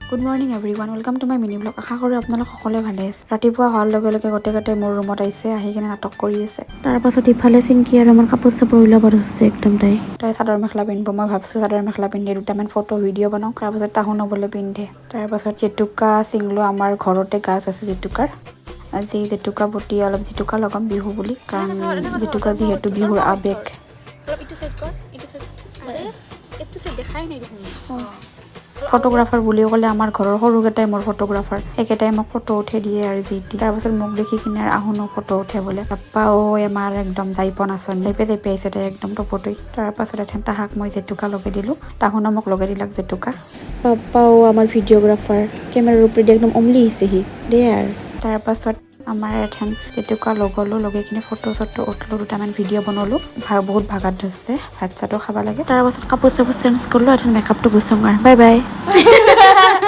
Good morning everyone, welcome to my mini vlog. আশা কৰোঁ আপোনালোক সকলোৱে ভালে আছে। ৰাতিপুৱা হোৱাৰ লগে লগে গোটেইকেইটাই মোৰ ৰুমত আহিছে, আহি কিনে নাটক কৰি আছে। তাৰপাছত ইফালে চিংকি আৰু আমাৰ কাপোৰ চাপোৰ ওলাব ধৰিছে একদম তাই। তাই চাদৰ মেখেলা পিন্ধিব। মই ভাবছোঁ চাদৰ মেখেলা পিন্ধি দুটামান ফটো ভিডিঅ' বনাওঁ। তাৰপাছত তাহোনো বোলে পিন্ধে। তাৰপাছত জেতুকা ছিংলো। আমাৰ ঘৰতে গাছ আছে জেতুকাৰ। আজি জেতুকা বটি অলপ জেতুকা লগাম বিহু বুলি, কাৰণ জেতুকা যিহেতু বিহুৰ আৱেগ। অলপ ইটো চাইড কৰ, ইটো চাইড। আৰে, এইটো চাইড দেখাই নাই দেখোন। ফটোগ্ৰাফাৰ বুলি ক'লে আমাৰ ঘৰৰ সৰুকেইটাই মোৰ ফটোগ্ৰাফাৰ। সেইকেইটাই মোক ফটো উঠে দিয়ে আৰু যি টি। তাৰপাছত মোক দেখি কিনে আৰু আহোনো ফটো উঠে বোলে। বাপ্পা ঐ, আমাৰ একদম যাই পোৱা নাচন জাপে জাপে আহিছে তাই একদম টপতৈ। তাৰপাছত এথেন তাহাক মই জেতুকা লগাই দিলোঁ, তাহোনো মোক লগাই দিলাক জেতুকা। পাপাও আমাৰ ভিডিঅ'গ্ৰাফাৰ, কেমেৰাৰ ওপৰেদি একদম অমলি আহিছে সি দেই আৰু। তাৰপাছত আমাৰ এথেন জেতুকা লগালোঁ, লগাই কিনে ফটো চটো উঠলোঁ, দুটামান ভিডিঅ' বনালোঁ। বহুত ভাগাত ধৰিছে, ভাত চাতো খাব লাগে। তাৰপাছত কাপোৰ চাপোৰ চেঞ্জ কৰিলোঁ, এখন মেকআপটো গুচোঁ আৰু। Bye bye.